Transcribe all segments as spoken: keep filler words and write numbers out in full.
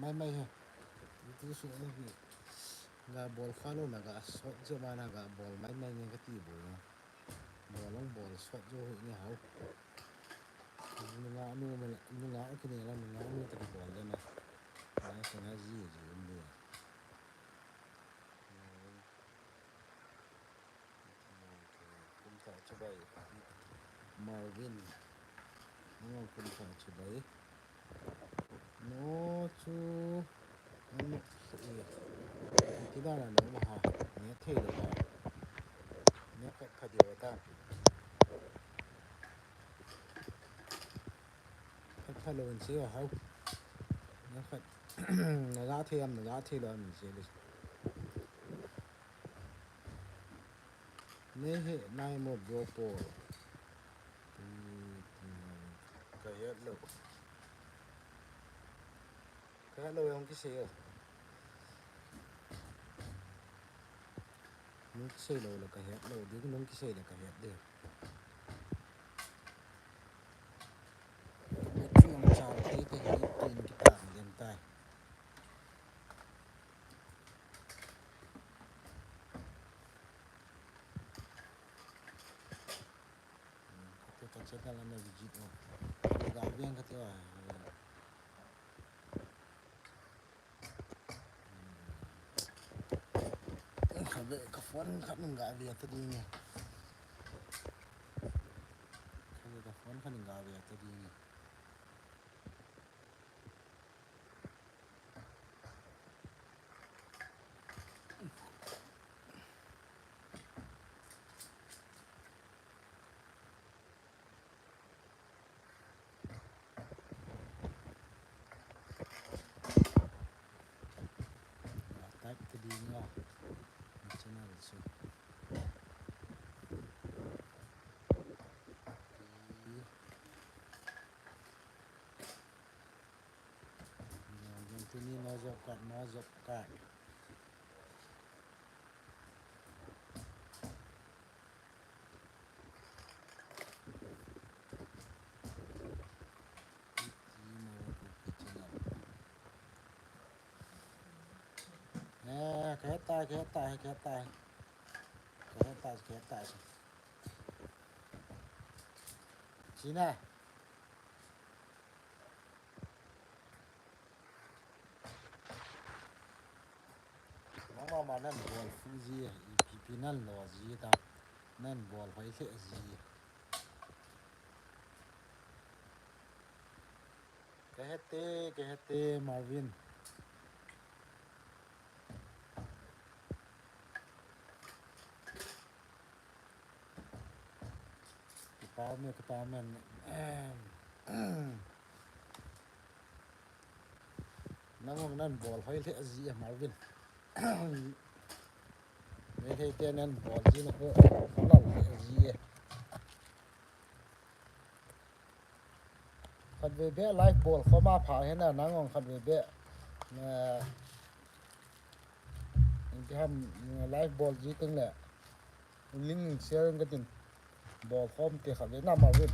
Mai mai he. Itu su hi. Ga bol kha lou na ga sot jo ma na ga bol mai mai nge kati bol na. Bol long bol sot jo hi ni hao. Nunga nu ma nunga kine la nunga nu ta bol le na. Ai sa na ji ji um dia. Kum thah chibai. Marvin. Nang kum thah chibai. No chu. Nang no. Eh. Ti da na no ma ha. Ne thei lo ha. Ne khat khat dia ta. Khat khat lo in se hao. Ne khat. Na la thei am na la thei lo am se le. Nei he nai mo bro Paul. Ka het lou. Ka het lou jong kisei o. Nung kisei lou le ka het lou ding, nung kisei le ka het ding. Ka chung chang thei te hi tin kitang den tai. Kati ka channel ana visit o. Kati ka veng kati o. Ka ve ka phone khat nung ga ve ta ding e. Ka ve ka phone khat nung ga ve ta ding e. Type ta ding a. Channel chu. Tuni no job card, no job card. Eh, kehta, kehta, kehta. Kehta, kehta. China. Nangma ma nan bol fu ji, ipi pi nan lo ji ta, nan bol hoi lheh ji. Ka hete, ka hete, Marvin. Ka pau me, ka pau me. Nang ong nan bol hoi lheh ji e Marvin. Meitei te nan bol ji na ko, ko lal lheh ji e. Khatvei beh live bol khom a pha hen a, nang ong khatvei beh. Na, ipi ham, live bol ji teng le. Link sharing ka tin. Bol khom te khatvei na Marvin.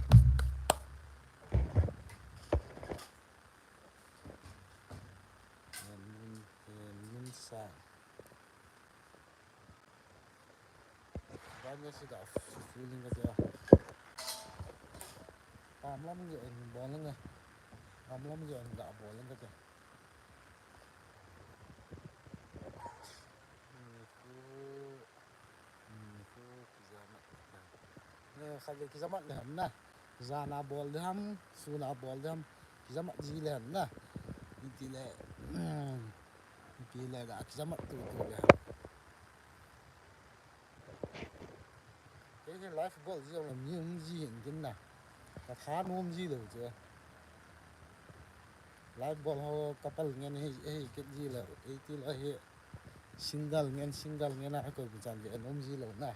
Min, min sa. Ba me si ga feeling ka tia. Pam lam jo en bol nga. Pam lam jo en ga bol nga tia. Ni ku, ni ku kijamat. Eh, khatvei kijamat le ham na. Jan a bol de ham, sun a bol de ham. Kijamat ji le ham na. Iti le, iti le ga kijamat tu tu le ham. Kei hi live bol ji jong le mi um ji hin tin na. Ka tha nom ji lou chu. Live bol ho couple ngen hi, hi kit ji lou. Ei ti lou hi single ngen, single ngen a koi bu chan ve nom ji lou na.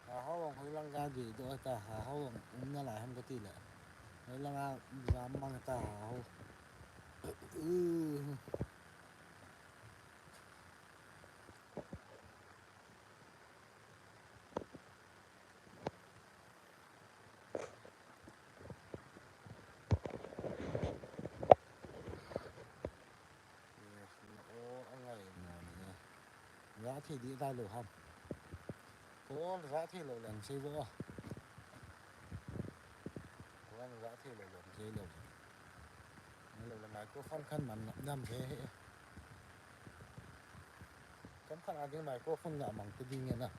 Hahao ang hoilang ga gei doh ta, Hahao ang um nalai ham kati le. Hoilang a jam mang ta Hahao. Uh. Za thei di tai lo ham. Ko za thei lo leng sei bo. Ko za thei lo leng sei lo. Ni lo le microphone khan man nam he he. Kam khan a ding microphone na mang te ding na.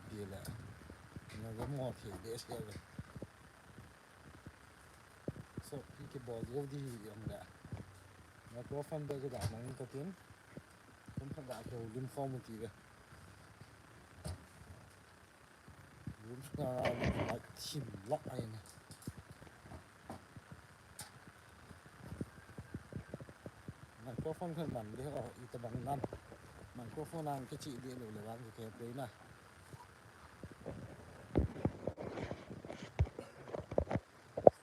Di le. Na ga mo thei de se le. So, pi ke bol yo di yong le. Microphone be ga mang ka tin. Kam khan ga ko lim form ti ga. Room sunga a room light thim lah ahi na. Microphone khat man de o, itobang nan. Microphone ang kichih de lou le vang kei kei na.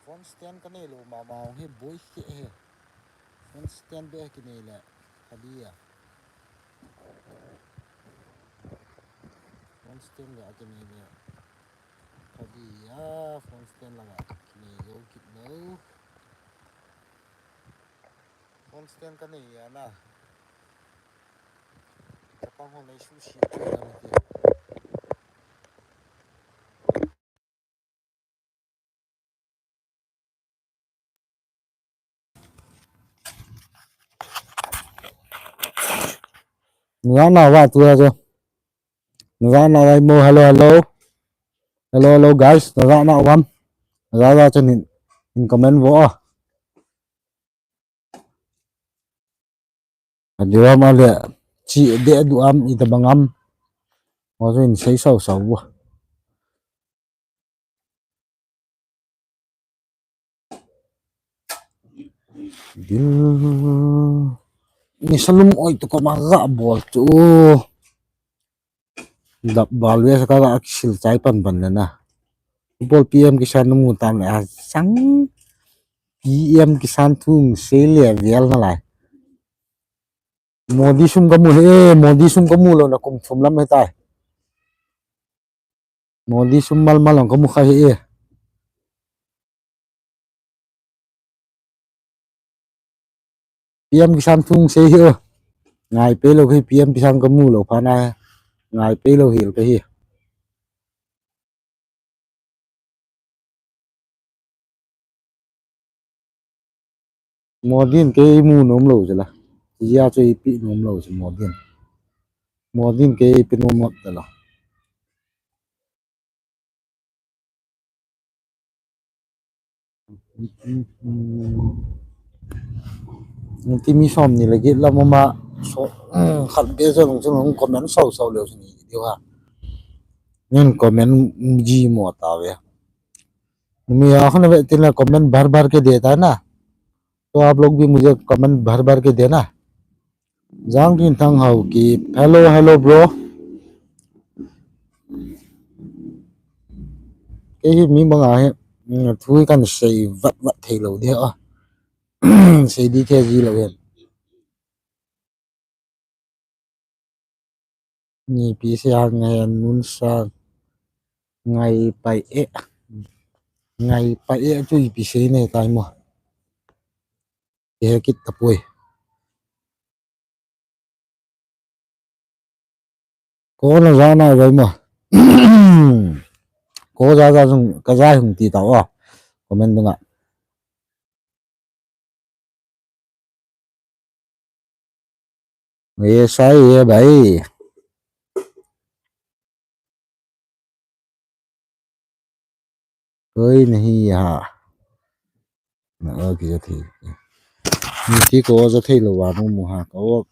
Phone stand kanei lou mama hi boi hi he. Phone stand be kinei le. Khadia. Phone stand la kinei le. Khadia, phone stand la kinei yo kit lo. Phone stand kanei ya na. Kapang ho nei susi. Nana wa tu aja. Nana wa mo, hello, hello. Hello, hello, guys. Nana wa. Nana wa chanin comment vo. Adiu am ale, chi de du am, itobang am. Mo so in sei sau sau bo. Dil. Ni salum oi tu ko ma ga bol tu. Dap bal ve sa ka ga kisil chai pan pan na. Bol P M Kisan nu mu tam le a sang P M Kisan thu sei le vial na lai. Modi sum kamu he, Modi sum kamu lou na kum thum lam he tai. Modi sum mal mal ang kamu kha he. P M Kisan thung sei hi o. Ngai pe lou hi P M Kisan kamu lou pha na. Ngai pe lou hil ka hi. Modin kei mu nom lou jela. Jia chu ipi nom lou je Modin. Modin kei ipi nom lou jela. Ti mi som ni le get la mama so khat be so lung so lung comment sau sau leu ni diu ha. Nin comment ji mo ta ve. Mi a khun ve tin la comment bhar bhar ke deta na. तो आप लोग भी मुझे कमेंट भर भर के देना। Jang Tin Thang Hau ki, hello, hello, bro. Kei hi mi banga hi, mm, thu kan sei vat vat thei lou di a. Sei di thei ji lou hen. Ni pi se a ngai nun sa ngai pai e. Ngai pai e chu ipi sei ne tai mo. He kit ta poi. Ko na ja na vai mo. Ko ja ja jung ka ja hung ti ta o. Comment dunga. Ye sai ye bhai. कोई नहीं यहाँ। Na, okay, okay. Ni ti ko ja thei lou va mu mu ha ko.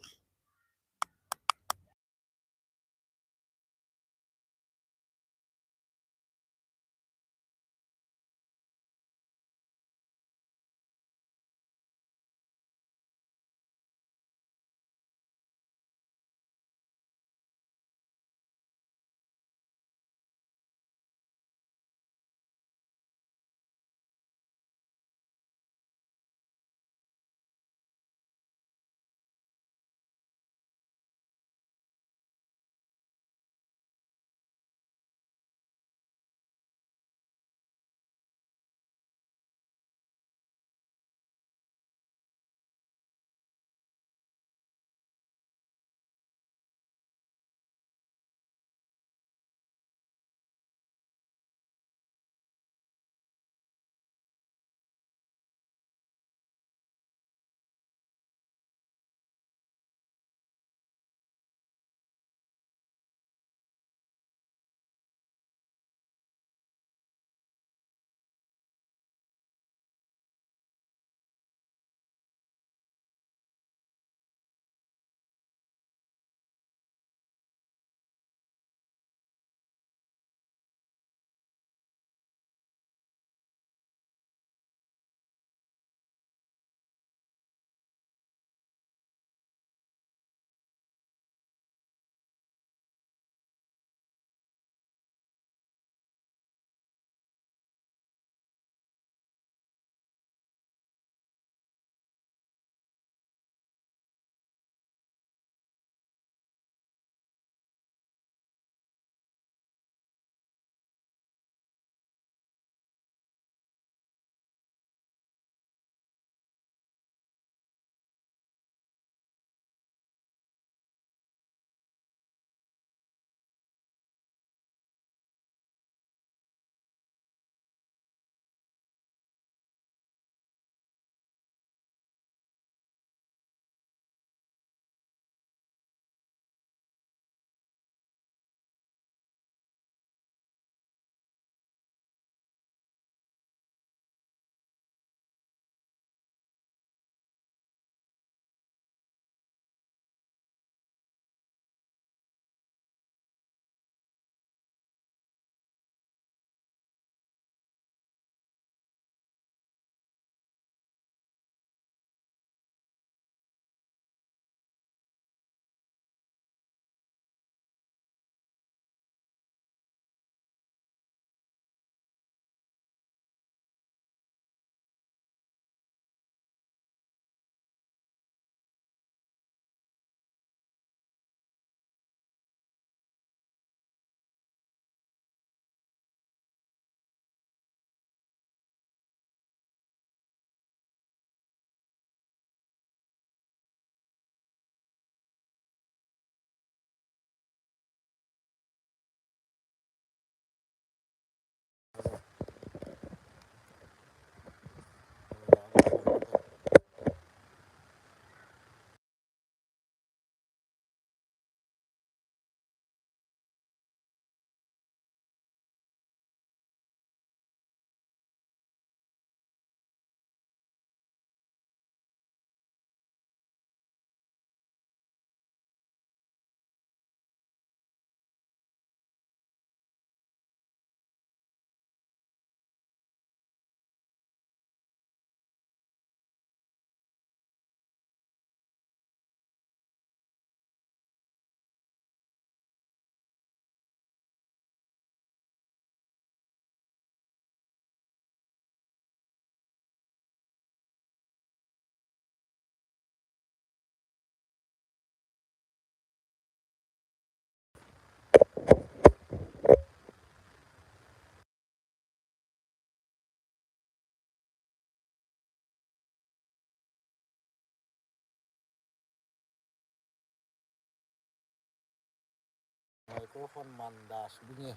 Microphone man da su nge.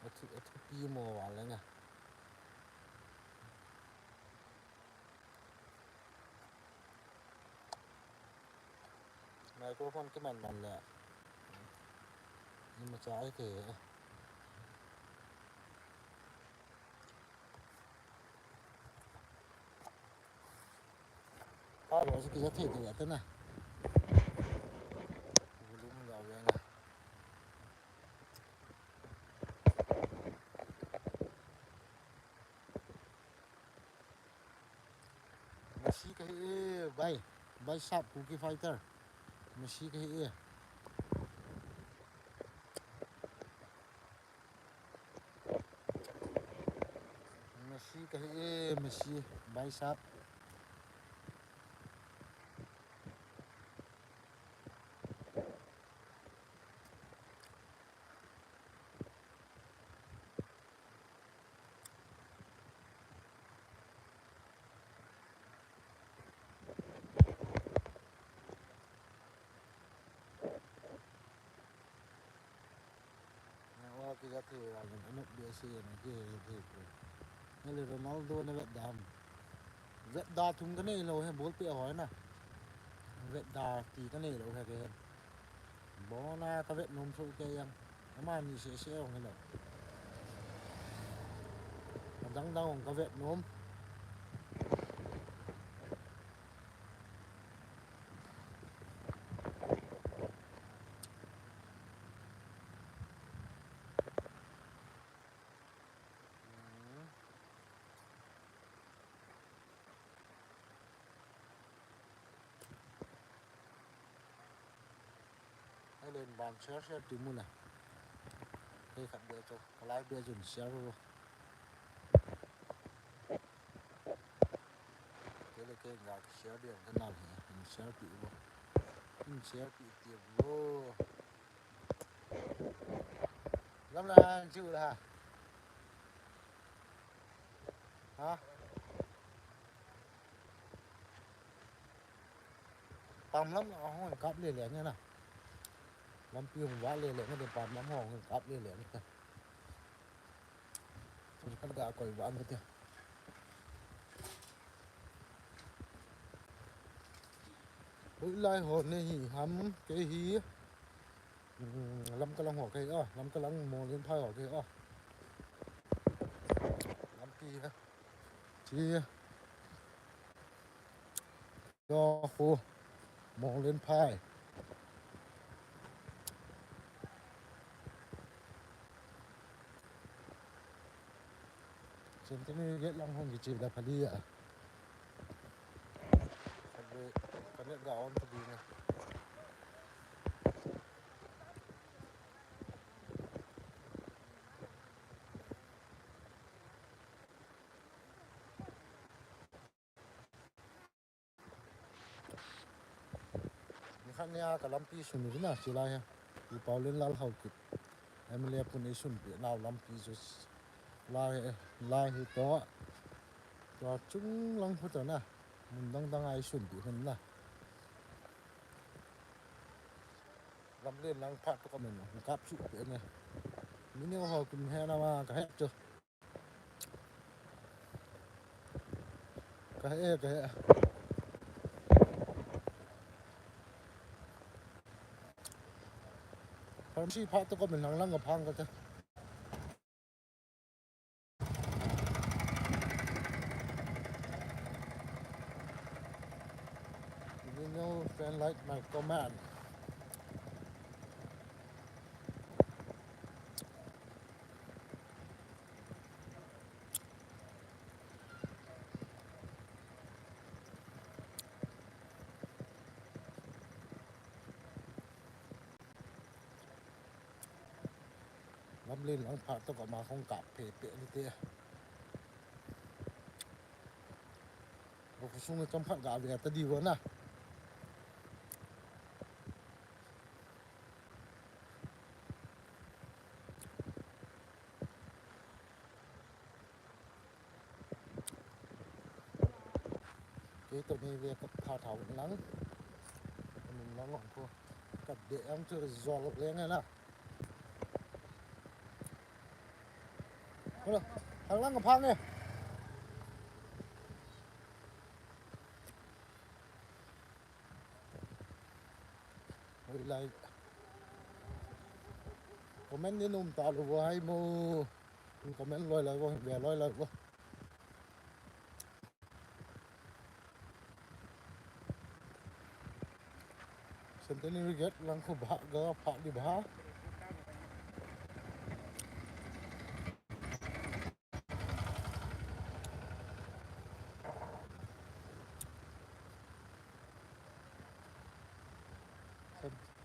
Athu, athupi mo wa le nge. Microphone kiman man le. Imacha ai te. Aro si kija thei kija tana. Volume ga ve na. Masi kahi e, bai, bai sap Kuki Fighter. Masi kahi e. Masi kahi e, masi, bai sap. Wa kija thei a, anop behseh a, kija thei poi. Nale Ronaldo na vet da ham. Vet da thum kanei lou he, ball peh hoi na. Vet da ti kanei lou he ke. Bona kavet nom so ke yang. Amani sese ong hilou. Adang dang ong kavet nom. Helen ban share share ti mu na. Hei khat be cho, kalai be jun share ro. Kei le kei ga share be ka nal he, share ti bo. Share ti ti bo. Lam la chu la. Ha? Pam lam la hong kap le le ne na. Lampi hong va le le ne, pam lam hong kap le le ne. Kan ga koi va ne te. Hui lai ho ne hi ham ke hi. Lamka lang ho kei a, Lamka lang Monglenphai ho kei a. Lampi ha. Chi. Yo khu. Monglenphai. Centenary Gate lang hung kichep da phali a. Khatvei, ka net ga on ta ding e. Nikhat nia ka lampi sun uvin a, chulai hi. Pu Paolenlal Haokip, M L A pun eisunpeh nau lampi chu lai, lai hi tua, tua chung lang khu tua na, mun dang dang a eisunpeh hun na. Lamlen lang phat tua ka mun kap chu pe ne. Mini ho kum he na ma ka he chu. Ka he, ka he. Pharmacy phat tua ka mun lang lang ka phang ka te. You know, friend, like my comment. Lamlen lang phat tua ka ma khong kap phe phe ni te. Ko khosung cham khat ga ve ta di vo na. Kei to ni ve ka pha thau lang. Min lang ko. Ka de ang chu zol le nga na. Hang lang ka phang e. Hoilai. Comment ni num ta lu bo hai mo. Comment loi lai bo, ve loi lai bo. Centenary Gate lang khu bha ga pha di bha.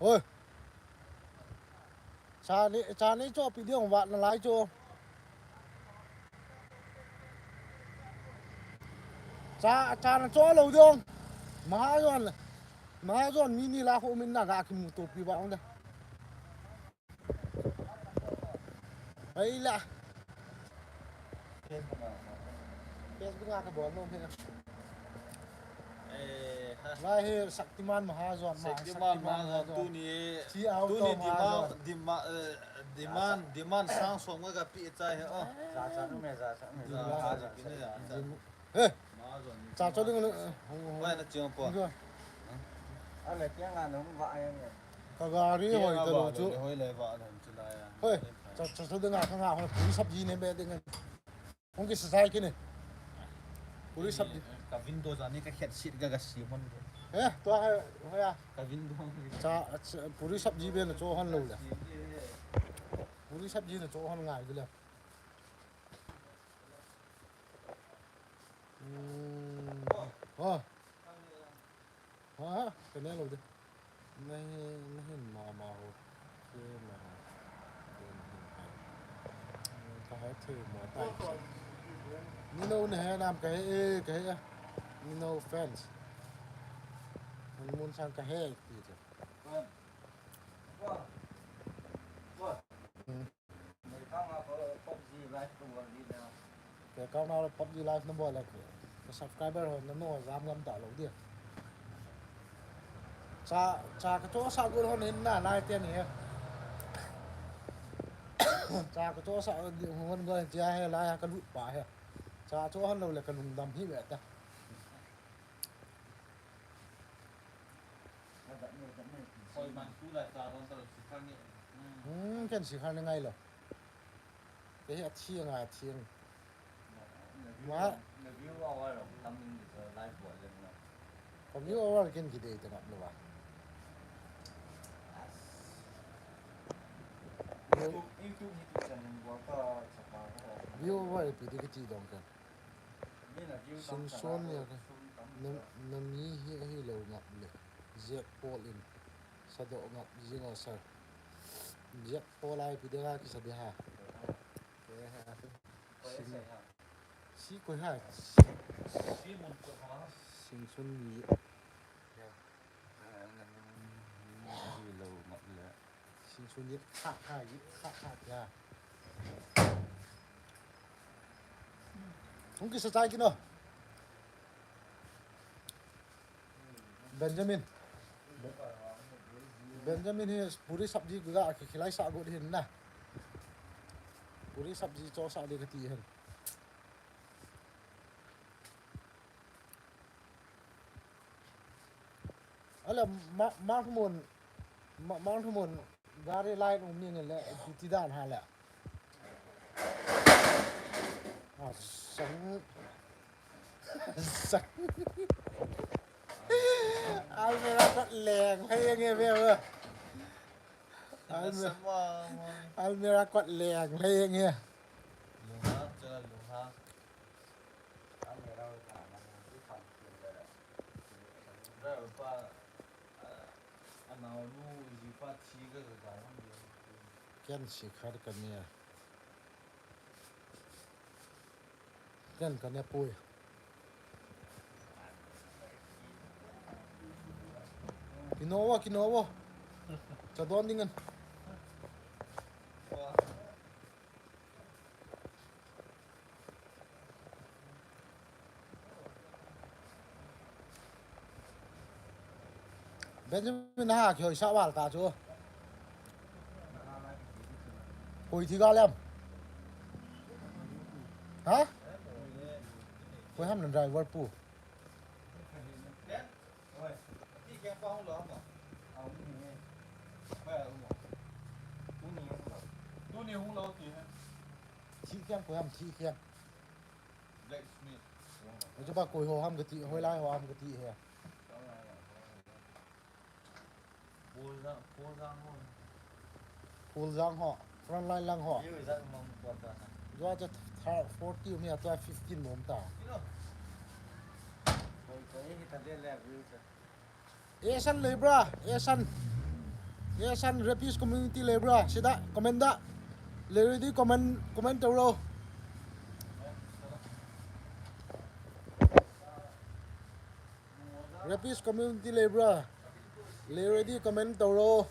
Oi. Cha ni, cha ni cho pi diong vat na lai cho. Cha, cha na cho lo diong. Mahajon, Mahajon mi ni la khu min na ga ki mu to pi ba ong da. Ai la. Facebook a ka bol nom he. Eh, ha. Lai he Shaktiman Mahajon, ma, Shaktiman Shaktiman Mahajon, Mahajon. Tuni, chi au tuni to demand, Mahajon. Demand, eh, demand, demand sang som ka pi chai he, oh. Za cha nu me, za cha nu me, za cha nu me. Demand. He. Mahajon. Cha cho ding, eh, hong, hong. Wai na chiang po. Hong. Ale, kya nga nung va ai nge. Ka gari hoi ta lo chu. Hoi le va lo chu la ya. Hoi. Cha, cha cho ding a ka nga hoi. Puri sabji ne be ding. Hung ki sa sai kini. Puri sabji. Ka window jani ka khet sit ga ga si mon. Eh, to ha, hoya. Ka window. Cha, cha, puri sabji be na cho hon lo le. Puri sabji na cho hon ngai le. Hmm. Oh. Ha, ha, ka ne lo de. Nahi, nahi mama ho. Ke ma. Ka hai the mo tai. Ni no ne he nam ka he, eh, ka he. Ni no fans. Mun mun sang ka he ti te. Hmm. Ke account a PUBG live na bol le, ka subscriber ho na no jam ngam ta lo dia. Cha, cha ka cho sa gol hon hin na, nai te ni he. Cha ka cho sa di hon gol tia he, lai ka lut pa he. Cha cho hon lo le ka lungdam hi ve ta. Hoi man tu lai cha don ta lo si khang ni. Hmm, ken si khang ni ngai lo. Ke hi a thiang a thiang. Ma. Na view hour lo, coming is a live bol le na. Ka view hour ken ki dei ta ngap lo ba. YouTube, YouTube hi tu channel bol ta chapa ko. View hour pi di ki ti dong ken. Singson nia ka. Na, na mi hi ahi lo ngap le. Jack Paul in. Sadoh ngap jing o sir. Jack Paul ai pi de ha ki sa de ha. Ke ha. Sing. Si koi ha. Singson mi. Ahi lo ngap le. Singson ye kha kha ye kha kha ya. Hung ki sa chai kino. Benjamin. Benjamin hi puri sabji ga ki khilai sa go hin na. Puri sabji cho sa de ka ti hin. Ala ma, ma mun, ma, ma mun gari line um ni le ti dan ha le. Ah, sang. Sang. Almera kot leng, hai nge be ba. Almera, almera kot leng, hai nge. Lungha, chala lungha. Ken si khat ka nia. Ken ka nia pui. Kino wa, kino wa. Cha don ding an. Benjamin ha, kihoi sa val ta chu. Koi thi ga lem. Ha? Koi ham na driver pu. Thi khen koi ham thi khen. Blacksmith. Achu ba koi ho ham kati, hoilai ho ham kati he. Pulzang, Pulzang ho. Pulzang ho, frontline lang ho. Jua cha thar forty mi atua fifteen mom ta. Esan Lebra, Esan. Esan Rapist Community Lebra, sida comment da. Lady comment, comment tau ro. Rapist Community Lebra. Lady comment tau ro.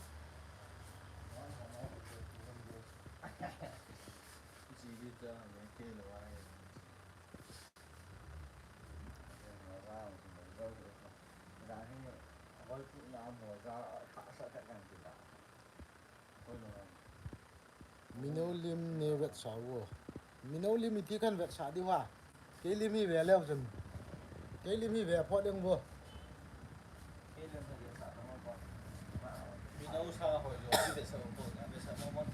Mino lim ni vetsah vo. Mino lim iti kan vetsah di va. Kei lim hi ve leu chun. Kei lim hi ve pho ding vo.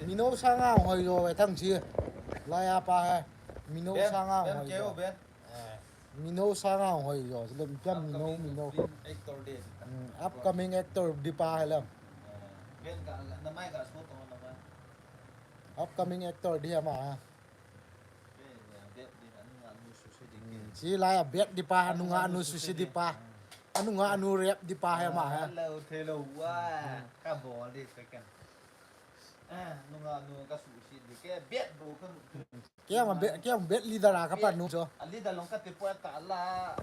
Mino sanga hoi jo ve thang chi. Laya pa he. Mino sanga hoi jo. Mino sanga hoi jo. Sila piam mino mino. Upcoming actor di pa he lam. Upcoming actor di ama ha. Sila ya bet di pa, anunga anu susi di pa. Anunga anu rep di pa he ama ha. Hello, hello, wa. Ka bol di second. Ah, nunga nu ka susi di ke bet bo ka. Kei ma bet, kei ma bet leader a ka pan nu cho. A leader long ka te po ta la.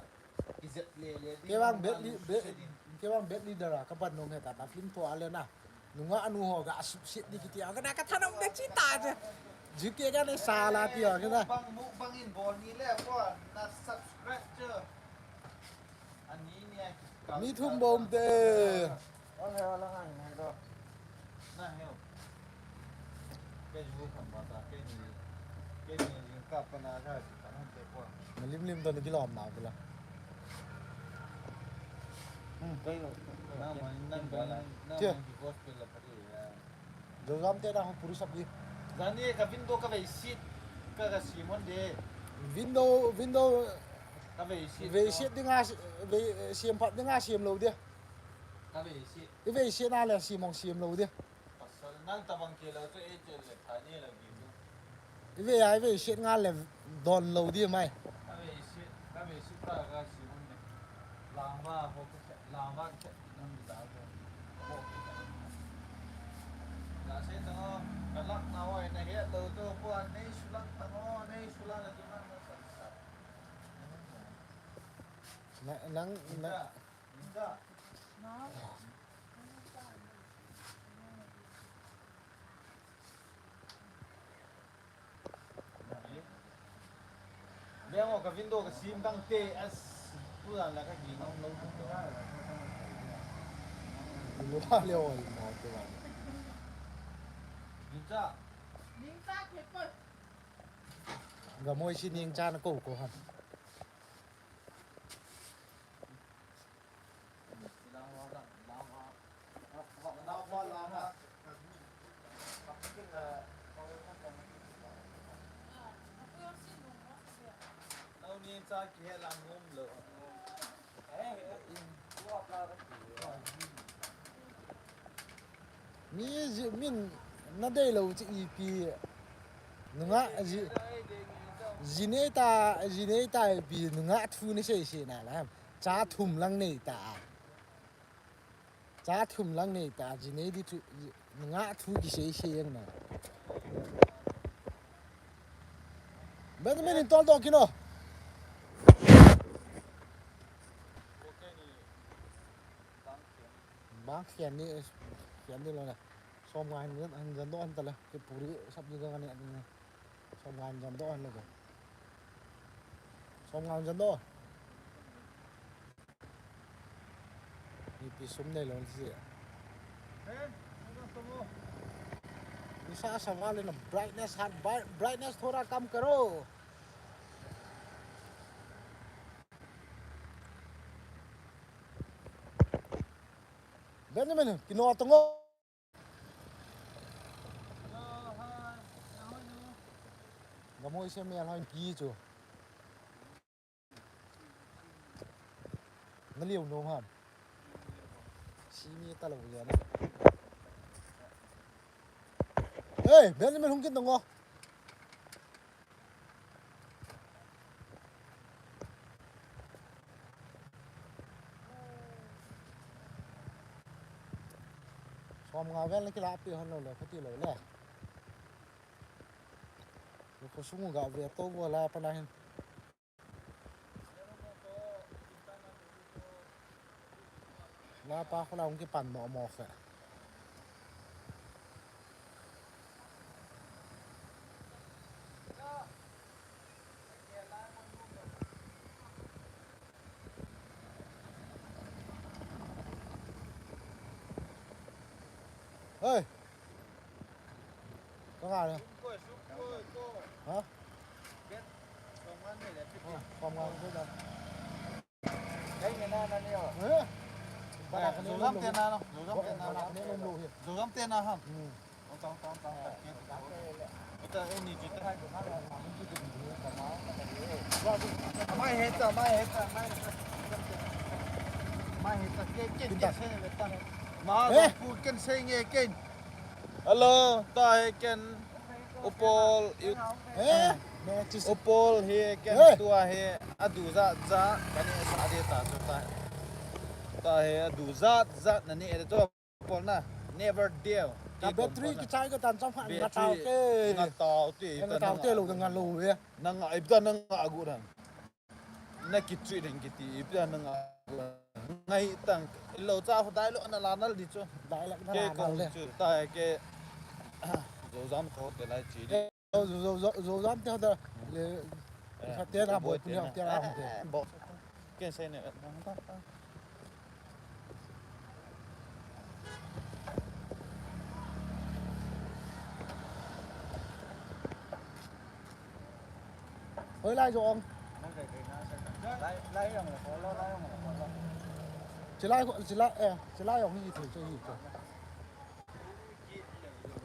Izet le le. Kei bang bet li bet. Kei bang bet leader a ka pan nu he ta ta film to ale na. Nunga anu ho ga susi di kiti a ka na ka thanam da chi ta je. Ju ke ga ne sala ti a ka na. Bang mu bang in bol ni le ko na subscribe cho. Mi thum bom te. Na lim lim to ni kilom na pula. Hmm, kai lo. Tia. Jojam te na ho puri sap di. Jani ka window ka vei sit ka ka simon de. Window, window ka vei sit. Vei sit dinga, vei, siam pat dinga siam lo de. Ka vei sit. I vei sit na le simong siam lo de. Pasal nang tabang ke lo to e te le thani la window. I vei ai vei sit nga le don lo de mai. Ka vei sit, ka vei sit ka ka simon de. Langva ho ka langva ka. Nang, nang, nang. Beng o ka window ka sim dang te as tu dan la ka ging ang lo tu. Lu ha le o mo tu ba. Ningcha. Ningcha ke po. Ga moi si ningcha na ko ko ha. Mi ji, min na dei lo chi ipi nunga ji, ji nei ta, ji nei ta ipi nunga thu ni sei sei na la. Cha thum lang nei ta. Cha thum lang nei ta, ji nei di thu, ji, nga thu kisei sei ang na. Benjamin in tol do kino. Bang khian ni, khian ni lo na. Som nga hin, hin jan do an ta la. Ki puri sab ji ga ni an ni. Som nga hin jan do an lo. Som nga hin jan do. Ipi sum nei lo si. Nisa sa wale na brightness hat, brightness thoda kam karo. Benjamin, kino tong o. Gamoi se mel hoi pi chu. Na liu nom ham. Si mi ta lo ya na. Hey, Benjamin hung kin tong o. Som nga vel na kila pi hon lo le, khuti lo le. Ko sungu ga ve to vo la pa na hin. La pa ko la hung kipan mo mo khe. Hey. Ka nga ne. Ha? Ha, ka nga ne da. Kai ne na na ne o. Eh? Ba ka ne. Zozam te na no. Zozam te na na. Ne lo lo hi. Zozam te na ha. Hmm. Hello, ta he ken Upol, Upol he ken tua he adu jat jat kani sa de ta chu ta. Ta he adu jat jat na ni de to. Pol na, never deal. Ka battery ki charge ka tan cham kha nga tao te. Nga tao te, nga tao te lo nga lo ve. Na nga, ipta na nga agu dan. Na ki treat ding kiti, ipta na nga agu dan. Ngai tang, lo cha ho dai lo na la nal di chu. Dai la na la nal le. Chu ta ke, Zozam ko te lai chi di. Zo, zo, zo, zo, zam te da. Le, sa te na boi puni te na te. Bo. Ken sei ne. Hoi lai jo ong. Lai, lai ong le ko lo, lai ong le ko lo. Chilai, chilai, eh, chilai ong ni thei che hi ko.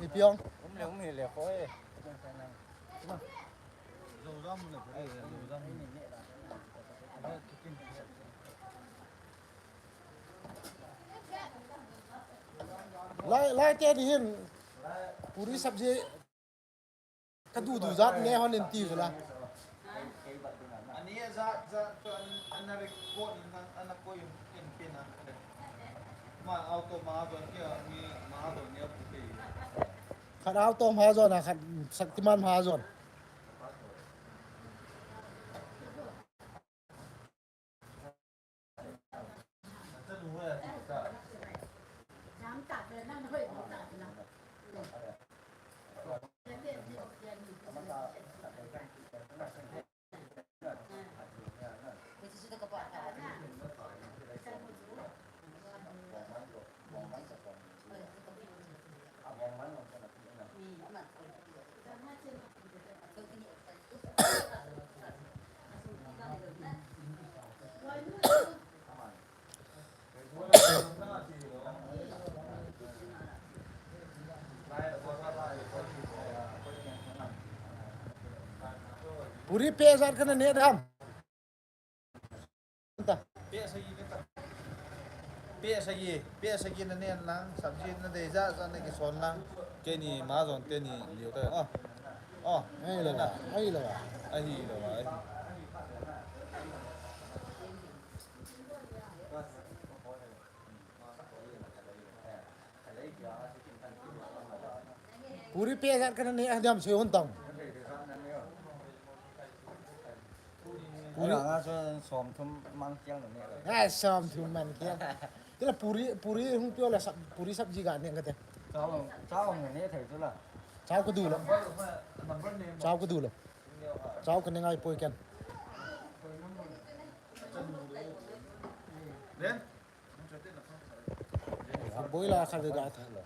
Ipi ong? Um le, um hi le ko e. Lai, lai te ni hin. Puri sabji ka du du jat ne hon in ti la. Ani jat jat to an, an record in an, an ko in, in pin an. Ma auto ma don ke mi ma don ne pu ke. Khat auto ma don a khat Shaktiman ma don. Puri pe jat kana ne dam. Pe sagi, pe sagi na ne lang, sabji na dei jat jat na kison lang. Keni ma jon teni liu ta. Oh. Oh. Ai lo, ai lo. Ai lo, ai. Puri pe jat kana ne dam se hon tang. Puri. Nga so som thum man kiang ne. Nga som thum man kiang. Tila puri, puri hung pio la sab, puri sabji ga ne kate. Chao, chao ne thei tu la. Chao ka du lo. Chao ka du lo. Chao ka ne ngai poi ken. Then? Boi la kha ga tha lo.